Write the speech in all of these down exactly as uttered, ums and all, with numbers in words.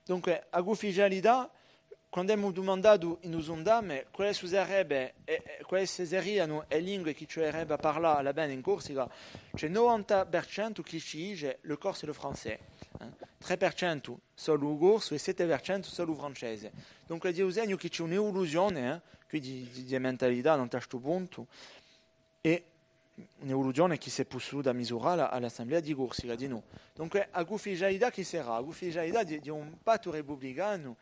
Dunque, a cuufficialità, quand'emu dumandatu in u sundame quale sarebbe, è, è quale serianu e lingue chì ci vulerebbe à parlà à l'avvene in Corsica, ci hè novanta per centu chì ci dice le corse et le français, eh. Trè per centu solu u corsu è sette per centu solu u francese. Dunque, hè u segnu chì ci hè un'evoluzione, eh, quì di, di, di mentalità, nant'à stu puntu. È un'evoluzione chì s'hè pussuta misurà à l'Assemblea di Corsica, dinò. Dunque, a cuufficialità chì serà? A cuufficialità hè, hè un pattu republicanu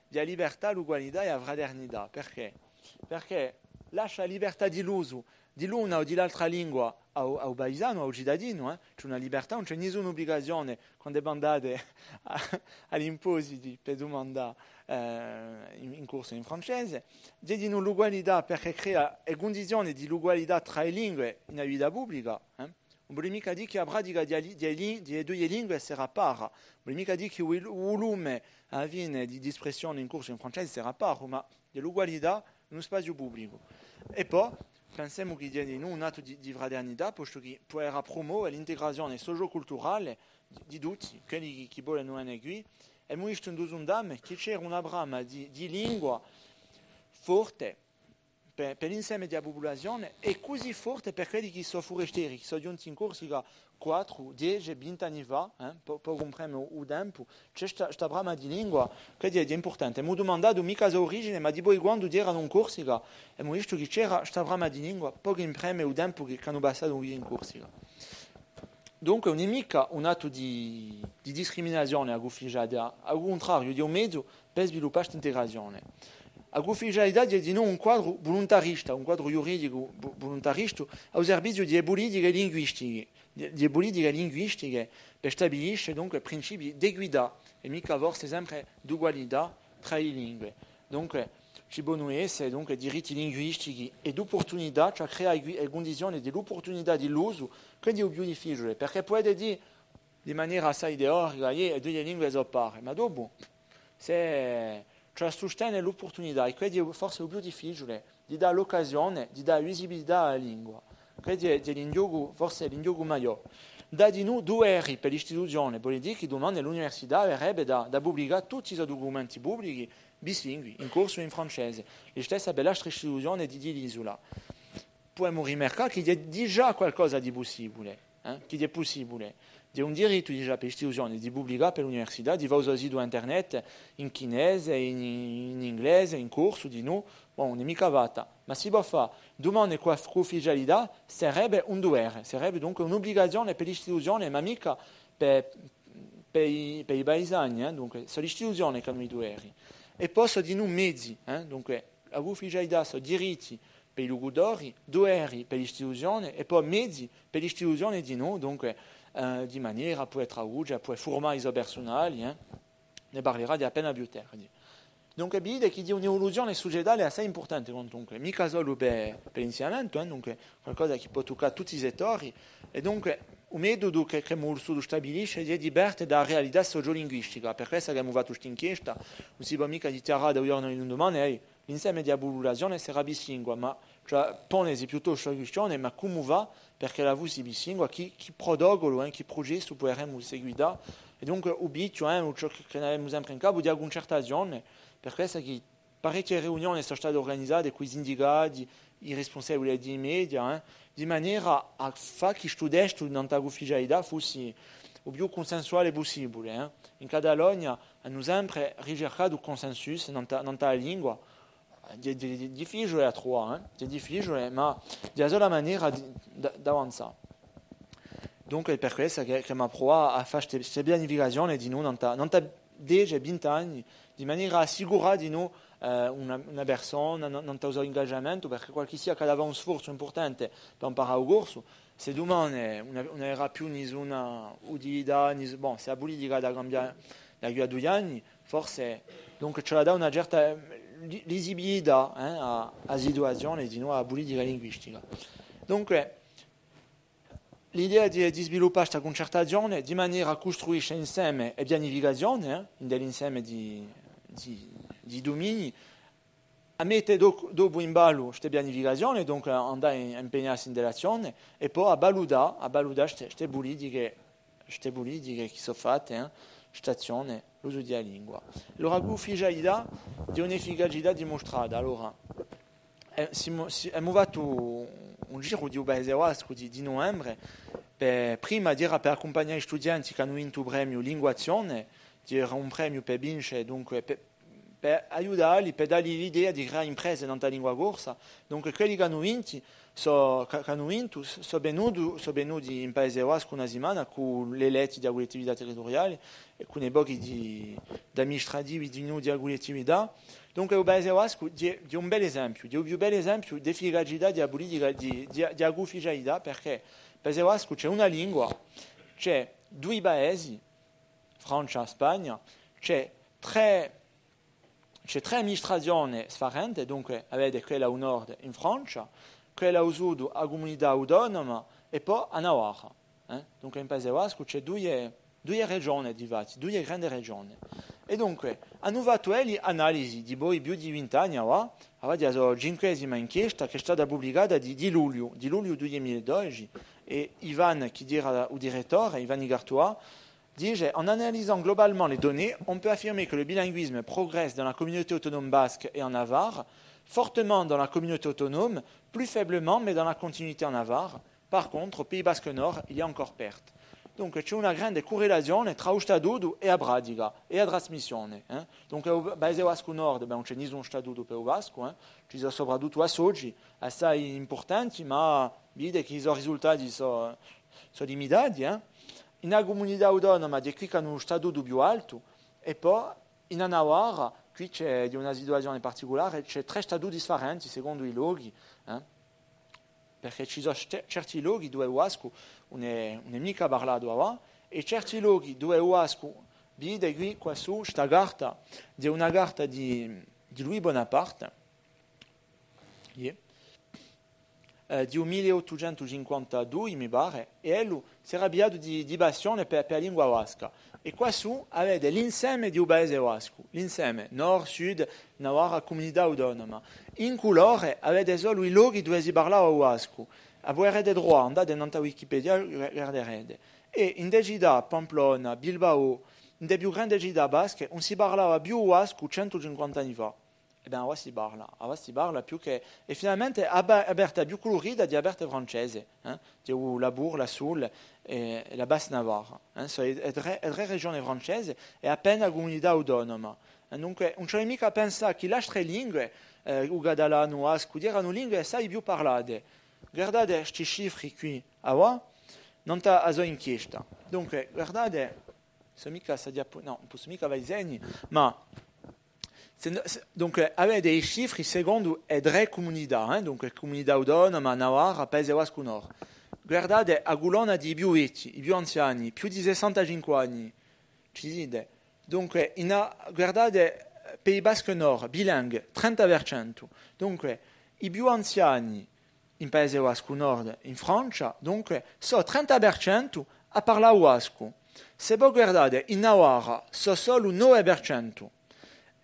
di a libertà, l'ugualità è a fraternità. Perchè? Perchè lascia a libertà di l'usu di l'una o di l'altra lingua à u, à u paisanu, à u citadinu, eh? Ci hè una libertà, ùn ci hè nissuna ubligazione quand'è vo andate à, à l'impositi per dumandà, eh, in, in corsu o in francese. Hè dinò l'ugualità perchè crea e cundizione di l'ugualità trà e lingue in a vita publica, eh? Ùn vole micca dì chì a pratica di a li-, di e li-, di e duie lingue serà para. Ùn vole micca dì chì u, u vulume, à a fine, di, di spressione in corsu o in francese serà paru, ma di l'ugualità in u spaziu publicu. È po, pensemu chì hè dinò un attu di, di fraternità, postu chì puderà prumove l'integrazione socioculturale di, di tutti, quelli chì, chì volenu vene quì. Emu vistu in u sundame chì c'era una brama di, di lingua forte per, per l'inseme di a pupulazione è cusì forte per quelli chì sò furesteri, chì sò ghjunti in Corsica quattru, dece, vinti anni fà, eh, po-, pocu impreme u, u tempu, ci hè sta, sta brama di lingua, chì hè, hè impurtante. Emu dumandatu micca a so origine, ma dipoi quandu chì eranu in Corsica, emu vistu chì c'era sta brama di lingua, pocu impreme u tempu chì, ch'anu passatu quì in Corsica. Dunque, ùn hè micca un attu di, di discriminazione a cuufficialità, à u cuntrariu, hè un mezu per sviluppà st'integrazione. A cuufficialità hè dinò un quadru vuluntarista, un quadru ghjuridicu vu-, vuluntaristu à u serviziu di e pulitiche linguistiche, di, di e pulitiche linguistiche per stabilisce, dunque, principii d'equità è micca forse sempre d'ugualità trà e lingue. Dunque, ci ponu esse, dunque, diritti linguistichi è d'upportunità, cioè creà e, e cundizione di l'upportunità di l'usu, chì hè u più difficiule, perchè pudete dì di manera assai teorica, iè, e duie lingue sò pare, ma dopu, s'è, cioè, sustene l'upportunità, è chì hè forse u più difficiule, di dà l'occasione, di dà visibilità à a lingua, chì hè, hè l'inghjocu, forse l'inghjocu maiò. Dà dinò duveri per l'istituzione, vole dì chì dumane l'università averebbe da, da publicà tutti i so ducumenti publichi, bislingui, in corsu è in francese, listessa per l'altre istituzione di, di l'isula. Pudemu rimarcà chì hè digià qualcosa di pussibule, eh? Chì hè pussibule. Hè un dirittu digià per l'istituzione di publicà per l'università, di fà u so situ internet in chinese, in, in inglese, in corsu, dinò, bon, ùn hè micca fatta. Ma si pò fà, dumane questa cuufficialità sarebbe un duvere, sarebbe dunque un'ubligazione per l'istituzione, ma micca per, per i, per i paisani, eh? Dunque, sò l'istituzione chì anu i duveri. È po sò dinò mezi, eh? Dunque, a cuufficialità sò diritti per i lucutori, duveri per l'istituzione è po mezi per l'istituzione dinò, dunque, eh, di manera à pudè traduce, à pudè furmà i so persunali, eh. Ne parlerà di appena più tardi. Dunque, vidite chì hè un'evoluzione sucetale assai impurtante, quantunque, micca solu per, per l'insignamentu, eh, dunque, qualcosa chì pò tuccà tutti i settori, è dunque u metudu chì, chì emu vulsutu stabilisce hè di parte da a realità sociolinguistica, per quessa chì emu fattu st'inchiesta, ùn si pò micca dichjarà da u ghjornu à l'indumane, eh, l'inseme di a pupulazione sarà bislingua, ma, cioè, ponesi piuttostu a quistione, ma cumu fà perch'ella fussi bislingua, chì, chì protoculu, eh, chì prucessu puderemu seguità, è dunque u pichju, eh, ciò chì, chì n'avemu sempre in capu, di a cuncertazione, per quessa chì parechje riunione sò state urganizate cù i sindicati, i rispunsevuli di i media, eh, di manera à fà chì stu testu nant'à a cuufficialità fussi u più cunsensuale pussibule, eh. In Catalogna anu sempre ricercatu u consensus nant'à, nant'à a lingua. Hè, hè, hè difficiule à truvà, eh. Hè difficiule, ma hè a sola manera di, d-, d'avanzà. Dunque, hè per quessa chì, chì emu pruvatu à fà ste, ste pianificazione dinò nant'à, nant'à dece, vinti anni, di manera à assicurà dinò, eh, una, una persona, n-, nant'à u so ingagiamentu, perchè qualchissia chì hà da fà un sforzu impurtante per amparà u corsu, s'è dumane ùn, ùn averà più nissuna utilità, nis-, bon, s'è a pulitica hà da cambià da quì à dui anni, forse, dunque, ci hè da dà una certa, eh, li-, lisibilità, eh, à, à a situazione dinò à a pulitica linguistica. Dunque, l'idea hè di, di sviluppà sta cuncertazione di manera à custruisce inseme e pianificazione, eh, in l'inseme di, di, di duminii, à mette do-, dopu in ballu ste pianificazione, dunque à andà à, à impegnassi in l'azzione, è po à valutà, à valutà ste, ste pulitiche, ste pulitiche chì sò fatte, eh, stazione, l'usu di a lingua. Allora, quì ufficialità di un'efficacità dimustrata. Allora, eh, simu, si, emu fattu un giru di u Paese Bascu di, di nuvembre, per, prima era per accumpagnà i studienti chì anu vintu u premiu Linguazione, era un premiu per vince, dunque, per, per aiutalli, per dalli l'idea di creà imprese nant'à a lingua corsa. Dunque, quelli chì anu vinti, sò, chì, chì anu vintu, s-, sò venuti, sò venuti in Paese Bascu una simana cù l'eletti di a cullettività territuriale è cù i pochi di, d'amministrativi di, di a cullettività. Dunque, u Paese Bascu hè, hè un bel esempiu, hè u più bel esempiu d'efficacità di a pulitica di, di, di a cuufficialità, perchè in Paese Bascu ci hè una lingua, ci hè dui paesi, Francia, Spagna, ci hè trè, ci hè trè amministrazione sfarente, dunque avete quella à u nord in Francia, quella à u sud a cumunità autonoma è po a Navarra, eh? Dunque in Paese Bascu ci hè duie, duie regione, difatti, duie grande regione. È dunque, anu fattu elli analisi dipoi più di vint'anni avà, avà di a so cinquesima inchiesta chì hè stata publicata di, di lugliu, di lugliu dui mila è dodeci, è Ivan, chì era u direttore, Ivan Igartua, dice, en analysant globalement les données, on peut affirmer que le bilinguisme progresse dans la communauté autonome basque et en Navarre, fortement dans la communauté autonome, plus faiblement, mais dans la continuité en Navarre. Par contre, au Pays Basque Nord, il y a encore perte. Dunque, ci hè una grande currelazione trà u statutu è a pratica, è a trasmissione, eh. Dunque, u Paese Bascu Nord, bè, ùn ci hè nisun statutu per u bascu, eh. Ci sò soprattuttu associ, assai impurtanti, ma vide chì i so risultati sò, sò limitati, eh. In a cumunità autonoma, hè quì chì anu u statutu più altu, è po in a Navarra, quì ci hè, hè una situazione particulare, ci hè trè statuti sfarenti secondu i lochi, eh. Perchè ci sò ce-, certi lochi duve u bascu ùn hè, ùn hè micca parlatu avà, è certi lochi duve u bascu, vide quì, quassù, sta carta, hè una carta di, di Louis Bonaparte, iè, eh, di u mille ottucentu cinquantadui, mi pare, è ellu s'era pigliatu di, di passione per, per a lingua basca. È quassù avete l'inseme di u Paese Bascu, l'inseme, nord, sud, Navarra, cumunità autonoma. In culore avete solu i lochi duve si parlava u bascu. A puderete truvà, andate nant'à Wikipedia, guarderete. È ind'e cità, Pamplona, Bilbao, ind'e più grande cità basche, ùn si parlava più u bascu centu cinquanta anni fà. È bè, avà si parla, avà si parla più chè, è finalmente a pa-, a parte più culurita hè a parte francese, eh? Hè u, la Bourse, la Soule è, è la Basse-Navarre, eh? Sò e, e trè, e trè regione francese è appena cumunità autonoma. È dunque, ùn ci hè micca à pensà chì l'altre lingue, eh, u catalanu, u bascu, eranu lingue assai più parlate. Guardate sti cifri quì, avà, nant'à a so inchiesta. Dunque, guardate, sò micca sta diapo-, nò, ùn possu micca fà i segni, ma se no, se, dunque, avete i cifri secondu e trè cumunità, eh? Dunque, cumunità autonoma, Navarra, Paese Bascu Nord. Guardate a culonna di i più vechji, i più anziani, più di sessantacinque anni, ci site. Dunque, in a, guardate, eh, Pays Basque Nord, bilingue, trenta per centu. Dunque, i più anziani, in Paese Bascu Nord, in Francia, dunque, sò trenta per centu à parlà u bascu. S'è vo guardate in Navarra, sò solu nove per centu.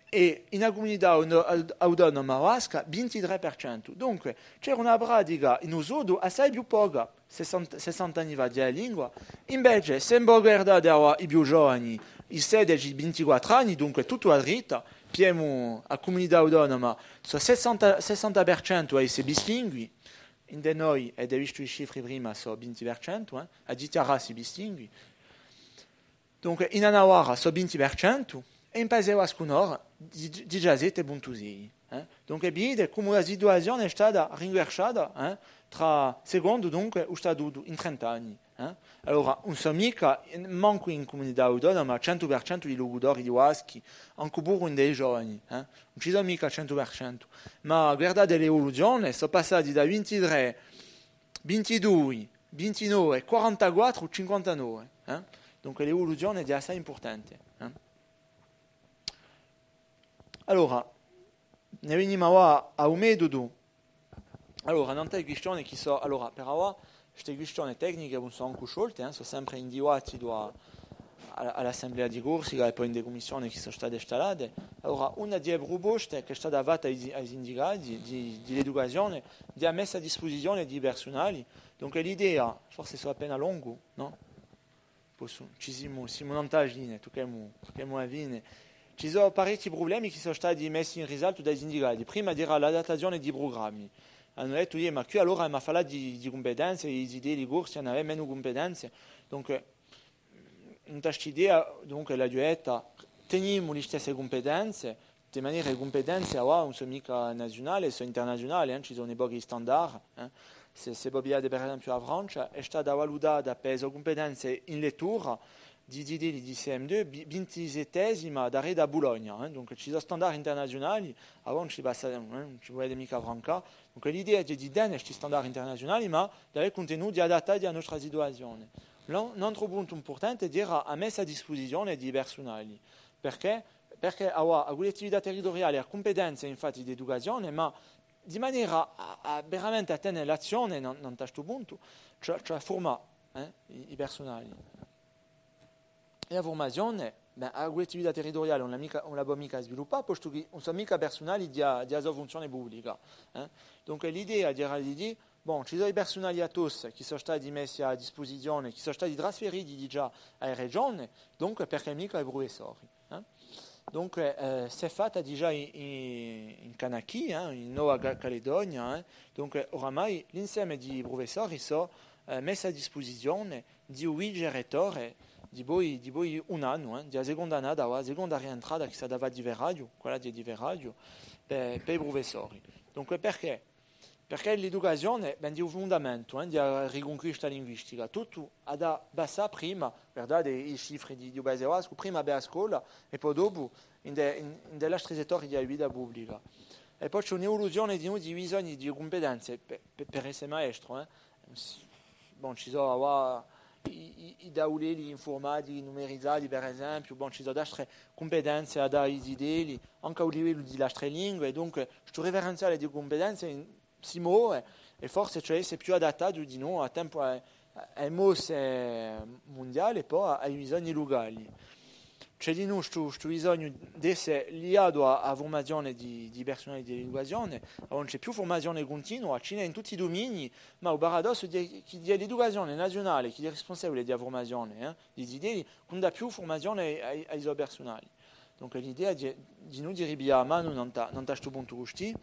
È in a cumunità au-, au-, autonoma basca, vintitrè per centu. Dunque, c'era una pratica in u sudu assai più poca, sessanta, sessanta anni fà, di a lingua. Invece, s'è vo guardate avà i più giovani, i sedeci, vintiquattru anni, dunque tuttu à dritta, pigliemu a cumunità autonoma, sò sessanta, sessanta per centu à esse bislingui, ind'è noi, avete vistu i cifri prima, sò vinti per centu, eh, à dichjarassi bislingui. Dunque, in a Navarra sò vinti per centu, è in Paese Bascu Nord, di-, diciassette puntu sei, eh. Dunque, vidite cumu a situazione hè stata rinversata, eh, trà, secondu, dunque, u statutu in trenta anni. Eh? Allora, ùn sò micca, mancu in cumunità autonoma, centu per centu di lucutori di bascu, ancu puru ind'è i giovani, eh? Ùn ci sò micca centu per centu. Ma guardate l'evoluzione, sò passati da vintitrè, vintidui, vintinove, quarantaquattru, cinquantanove, eh? Dunque l'evoluzione hè assai impurtante, eh? Allora, ne venimu avà à u metodu. Allora, nant'à e quistione chì sò, allora, per avà, ste quistione tecniche ùn sò ancu sciolte, eh, sò sempre in dibattitu à, à, à l'Assemblea di Corsica è po in e cummissione chì sò state stallate. Allora, una di e pruposte chì hè stata fatta à i, à i sindicati di, di l'educazione, hè a messa à dispusizione di persunali. Dunque l'idea, forse sò appena longu, nò? possu, ci simu, simu nant'à a fine, tucchemu, tucchemu a fine. Ci sò parechji prublemi chì sò stati messi in risaltu da i sindicati. Prima era l'adattazione di i prugrammi. Anu dettu, iè, ma quì allora emu à falà di, di cumpetenze, i zitelli corsi anu à avè menu cumpetenze. Dunque, in st'idea, dunque, l'aghju detta, tenimu listesse cumpetenze, di manera chì e cumpetenze avà ùn sò micca naziunali, sò internaziunali, eh, ci sò un pocu di standard, eh. S'è, s'è vo pigliate per esempiu a Francia, hè stata valutata per e so cumpetenze in lettura di zitelli di C M due, vi-, vintisettesima daretu à Bulogna, eh. Dunque ci sò standard internaziunali, avà ùn ci passa, eh, ùn ci pudete micca francà. Dunque l'idea hè di tene sti standard internaziunali, ma d'avè cuntenuti adattati à a nostra situazione. Un, un antru puntu impurtante era a messa à dispusizione di i persunali. Perchè? Perchè avà a cullettività territuriale hà cumpetenze infatti d'educazione, ma di manera à, à veramente à tene l'azzione, nant'à stu puntu, ci hè, ci hè à furmà, eh, i, i persunali. È a furmazione, bè, a cullettività territuriale ùn la micca, ùn la pò micca sviluppà, postu chì ùn sò micca persunali di a, di a so funzione publica, eh. Dunque l'idea era di dì, bon, ci sò i persunali à tosse chì sò stati messi à dispusizione, chì sò stati trasferiti digià à e regione, dunque perchè micca i prufessori, eh? Dunque, eh, s'hè fatta digià in, in, in Kanaky, eh, in Nova Ca-, Caledonia, eh? Dunque, oramai l'inseme di i prufessori sò, eh, messi à dispusizione di u vicerettore dipoi, dipoi un annu, eh, di a seconda annata, o a seconda rientrata chì s'hà da fà di ferraghju, quella di, di ferraghju, per, per i prufessori. Dunque, perchè? Perchè l'educazione, bè, hè u fundamentu, eh, di a ricunquista linguistica. Tuttu hà da passà prima, guardate i cifri di, di u Paese Bascu, prima per a scola è po dopu in de, in, in de l'astri settori di a vita publica. È po ci hè un'evoluzione di, di bisogni, di cumpetenze, per, per, per esse maestru, eh. Bon, ci sò avà i, i, i taulelli infurmatichi numerizati, per esempiu, bon, ci sò d'astre cumpetenze à dà à i zitelli, ancu à u livellu di l'astre lingue, è dunque stu riferenziale di cumpetenze in, si move, è forse ci hè à esse più adattatu dinò à tempu à, à e mosse mundiale, è po à, à i bisogni lucali. Ci hè dinò stu, stu bisognu d'esse liatu à, à a furmazione di, di persunale di l'educazione, avà ùn ci hè più furmazione cuntinua, ci n'hè in tutti i duminii, ma u paradossu hè chì hè l'educazione naziunale chì hè rispunsevule di a furmazione, eh, di i zitelli, chì ùn dà più furmazione à, à, à i so persunali. Dunque l'idea hè di, dinò di ripiglià a manu nant'à, nant'à stu puntu custì,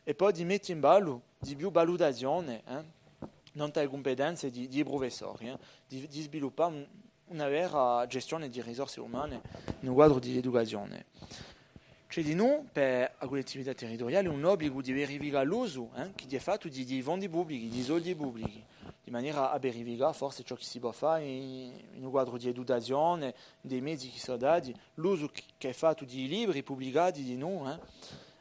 è po di mette in ballu di più valutazione, eh, nant'à e cumpetenze di, di i prufessori, eh, di, di sviluppà un, una vera gestione di risorse umane in u quadru di l'educazione. Ci hè dinò, per a cullettività territuriale, un obbligu di verificà l'usu, eh, chì hè fattu di, di fondi publichi, di soldi publichi, di manera à verificà forse ciò chì si pò fà in, in u quadru di educazione, di i mezi chì sò dati, l'usu chì, chì hè fattu di i libri publicati dinò, eh,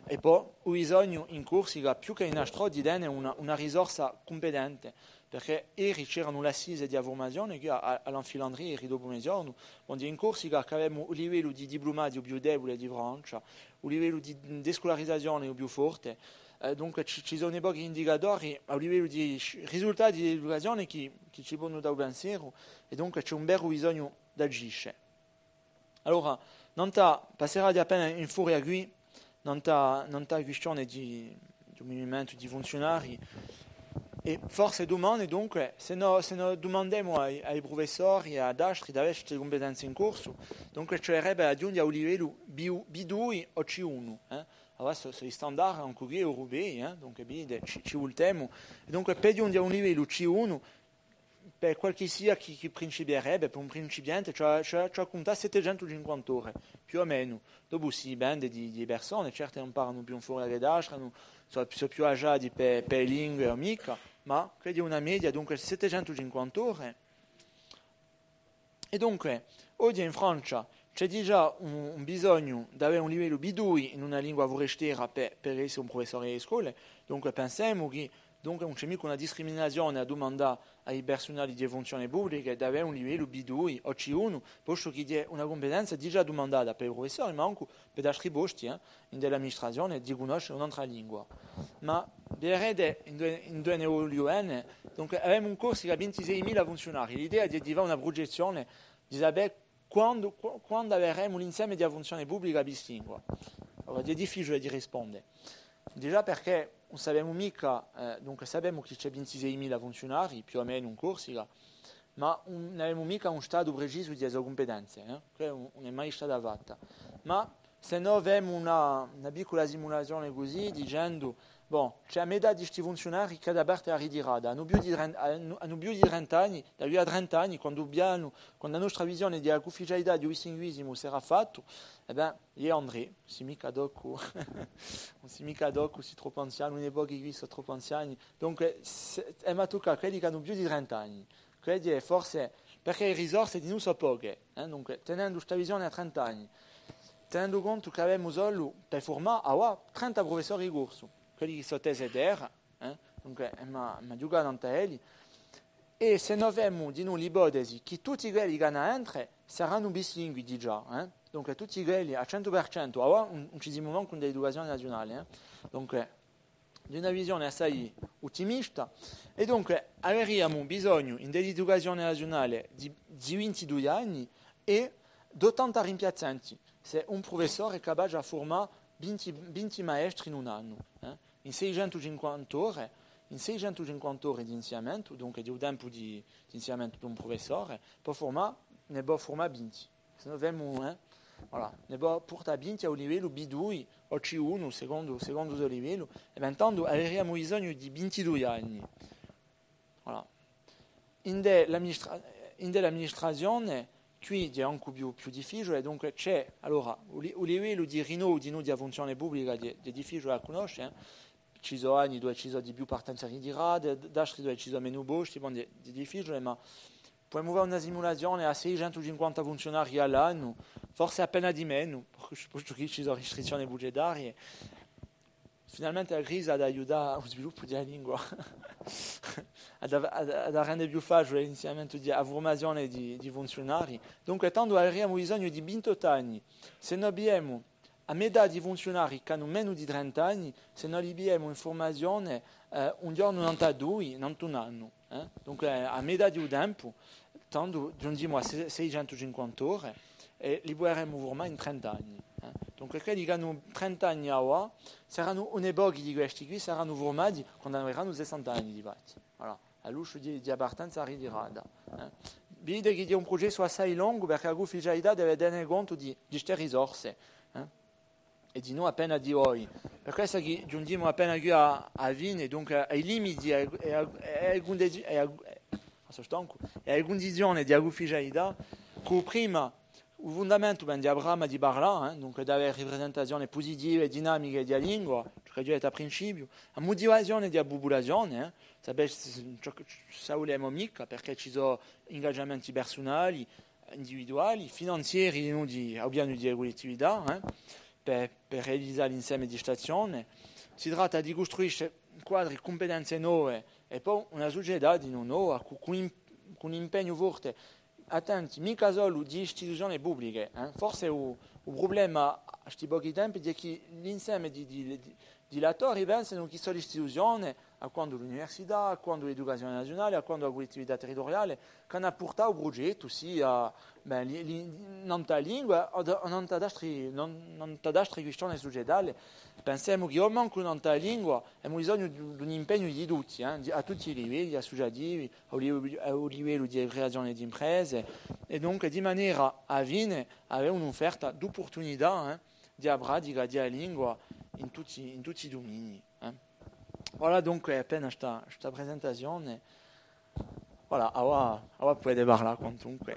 è po u bisognu in Corsica, più chè in altrò, di tene una, una risorsa cumpetente, perchè eri c'eranu l'assise di a furmazione, chì à, à, à l'Anfilandria, eri dopu meziornu, bon, in Corsica chì avemu u livellu di diplumati u più debule di Francia, u livellu di, di scularizazione u più forte, eh, dunque ci, ci sò pochi indicatori à u livellu di sci-, risultati di l'educazione chì, chì ci ponu dà u pensieru, è dunque ci hè un veru bisognu d'agisce. Allora, nant'à, passeraghju appena in furia quì, nant'à, nant'à a quistione di, di u muvimentu di funziunarii, è forse dumane, dunque, s'è no, s'è no dumandemu à i, à i prufessori, à d'astri, d'avè ste cumpetenze in corsu, dunque ci vulerebbe à ghjunghje à u livellu B, B dui o C unu, eh? Avà sò, sò i standard ancu quì europei, eh? Dunque, vidite, ci, ci vultemu. È dunque, per ghjunghje à un livellu C unu, per qualchissia chì, chì principierebbe, per un principiante, ci hè, ci hè, ci hè à cuntà settecentu cinquanta ore, più o menu. Dopu si dipende di, di e persone, certe amparanu più in furia chè d'astre, sò, sò più agiati per, per e lingue o micca, ma quella hè una media, dunque settecentu cinquanta ore. È dunque, oghje in Francia ci hè digià un, un bisognu d'avè un livellu B dui in una lingua furestera per, per esse un prufessore di scole, dunque pensemu chì, dunque, ùn ci hè micca una discriminazione à dumandà à i persunali di e funzione publiche d'avè un livellu B dui o C unu, postu chì hè una cumpetenza digià dumandata per i prufessori, ma ancu per d'astri posti, eh, in l'amministrazione, di cunnosce un'antra lingua. Ma viderete induve, induve ne vogliu vene, dunque, avemu in Corsica vintiseimila funziunarii. L'idea hè di fà una prughjezzione, di sapè quandu, qu-, quandu averemu l'inseme di a funzione publica bislingua. Allora, hè difficiule di risponde. Digià perchè ùn sapemu micca, eh, dunque, sapemu chì ci hè vintiseimila funziunarii, più o menu in Corsica, ma ùn, ùn avemu micca un statu precisu di e so cumpetenze, eh? Què ùn, ùn hè mai stata fatta. Ma s'è no femu una, una piccula simulazione cusì, dicendu, bon, ci hè a metà di sti funziunarii chì hà da parte à a ritirata, anu più di trenta, anu, anu più di trenta anni, da quì à trenta anni, quandu u pianu, quandu a nostra visione di a cuufficialità di u bislinguisimu serà fattu, è bè, eiu anderiu, ùn si micca toccu, ùn si micca toccu, si troppu anzianu, ùn hè pochi quì sò troppu anziani. Dunque, s'è, eh, ma tucca quelli chì anu più di trenta anni, quelli forse, perchè e risorse dinù sò poche, eh, dunque, tenendu sta visione à trenta anni, tenendu contu chì avemu solu per furmà, avà, trenta prufessori di corsu, quelli chì sò tesi terra, eh, dunque, eh, ma, ma ghjucà nant'à elli, è s'è no femu dinù l'ipotesi chì tutti quelli chì anu à entre saranu bislingui digià, eh, dunque tutti quelli à centu per centu, avà ùn, ùn ci simu mancu in l'educazione naziunale, eh, dunque, d'una visione assai ottimista, è dunque averiamu bisognu, in l'educazione naziunale, di, di vintidui anni è d'ottanta rimpiazzanti, s'è un prufessore hè capace à furmà vinti, vinti maestri in un annu, eh? In seicentucinquanta ore, in seicentucinquanta ore d'insignamentu, dunque di u tempu di, d'insignamentu d'un prufessore, pò furmà, ne pò furmà vinti. S'è no femu, eh? Voilà, ne pò purtà vinti à u livellu B dui o C unu, secondu, secondu u so livellu, è bè, intantu averiamu bisognu di vintidui anni. Voilà. Ind'è l'amministra-, ind'è l'amministrazione, quì hè ancu più, più difficiule, dunque ci hè, allora, u li-, u livellu di rinnovu di, di a funzione publica hè, hè difficiule à cunnosce, eh. Ci sò anni duve ci sò di più partenze ritirate, d-, d'astri duve ci sò menu posti, bon, hè, hè difficiule, ma pudemu fà una simulazione à seicentucinquanta funziunarii à l'annu, forse appena di menu, perchè, postu chì ci sò ristrizzione budgetarie. Finalmente a crisi hà da aiutà à u sviluppu di a lingua, hà da, hà da, hà da rende più faciule l'insignamentu di, a furmazione di, di funziunarii. Dunque, tandu averiamu bisognu di vintottu anni. S'è no pigliemu a metà di funziunarii chì anu menu di trenta anni, s'è no li pigliemu in furmazione, eh, un ghjornu nant'à dui, nant'à un annu, eh? Dunque, a metà di u tempu, tandu ghjunghjimu à se-, seicentucinquanta ore è li puderemu furmà in trenta anni, eh? Dunque, quelli chì anu trenta anni avà, saranu, uni pochi di questi quì saranu furmati quandu averanu sessanta anni, difatti. Voilà. À l'usciu di, di a partenza à a ritirata, eh. Vidite chì hè un prucessu assai longu, perchè a cuufficialità deve tene contu di, di ste risorse, eh, è dinù appena di voi. Per quessa chì ghjunghjimu appena quì à, à a fine, dunque à i limiti, è à, è à, è à e cundizio-, è à, à, sò stancu, è à e cundizione di a cuufficialità, chì prima u fundamentu, bè, di a brama di parlà, eh, dunque d'avè ripresentazione pusitive è dinamiche di a lingua, ciò chì hè à principiu, a mutivazione di a pupulazione, eh, sapè s-, s-, ciò chì, s'è vulemu micca, perchè ci sò ingagiamenti persunali, individuali, finanzieri, dinù, di, à u pianu di e cullettività, eh, per, per realizà l'inseme di st'azzione. Si tratta di custruisce quadri cumpetenze nove è po una sucetà dinù nova, cù, cù un im-, cù un impegnu forte Attenti, micca solu di istituzione publiche, eh. Forse u, u prublema à sti pochi tempi hè chì l'inseme di, di, di, di l'attori pensanu chì sò l'istituzione, à quandu l'università, à quandu l'educazione naziunale, à quandu a cullettività territuriale, ch'anu à purtà u prugettu, sia, bè, li, li, nant'à a lingua o da, o nant'à d'astri, nan-, nant'à d'astre quistione sucetale. Pensemu chì o mancu nant'à a lingua emu bisognu d'un, d'un impegnu di tutti, eh, di, à tutti i livelli, assuciativi, à u livellu, à u livellu di creazione d'imprese, è dunque di manera à a fine avè un'ufferta d'upportunità, eh, di a pratica di a lingua in tutti, in tutti i duminii, eh. Voilà dunque appena sta, sta presentazione. Voilà, avà, avà pudete parlà quantunque.